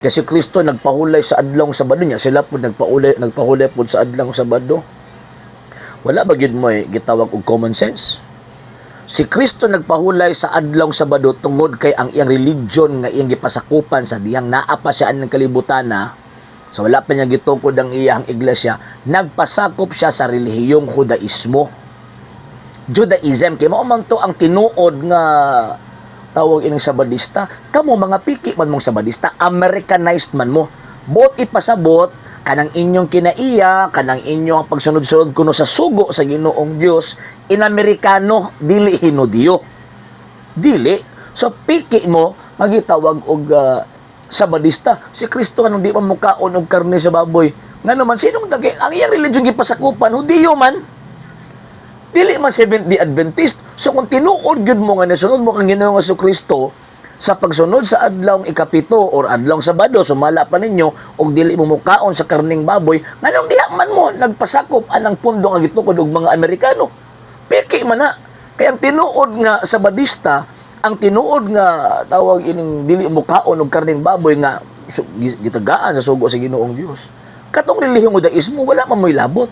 Kasi Kristo nagpahulay sa adlong Sabado niya, sila po nagpahulay po sa adlong Sabado. Wala ba gyud mo gitawag og common sense? Si Kristo nagpahulay sa adlong Sabado tungod kay ang iyang religion nga iyang gipasakupan sa diyang naa pa siya ang kalibutan na, so wala pa niya gitukod ang iyang iglesia, nagpasakop siya sa relihiyong Judaismo. Judaism kay mao man to ang tinuod nga tawag ining Sabadista. Kamo mga piki man mong Sabadista, Americanized man mo. Bot ipasabot kanang inyong kinaiya, kanang inyong pagsunod-sunod kuno sa sugo sa Ginoong Dios, inamerikano, dili Hinudiyo. Dili. So piki mo magitawag og Sabadista. Si Kristo anong di man mukaon og karne sa baboy. Ngano man sinong dagi ang iyang religion gipasakupan Hudiyo man. Dili man Seventh Day Adventist. So kung tinuod gyud mo nga nisunod mo kang Ginoong Kristo sa pagsunod sa adlawng 7 or adlawng Sabado, sumala pa ninyo og dili mo mukaon sa karning baboy, nganong diha man mo nagpasakop anang pundo nga gitukod og mga Amerikano? Piki man na. Kaya ang tinuod nga Sabadista, ang tinuod nga tawag ining dili mukaon og karning baboy nga gitagaan sa sugo sa Ginoong Dios. Katong relihiyong Judaismo, wala man mo'y labot.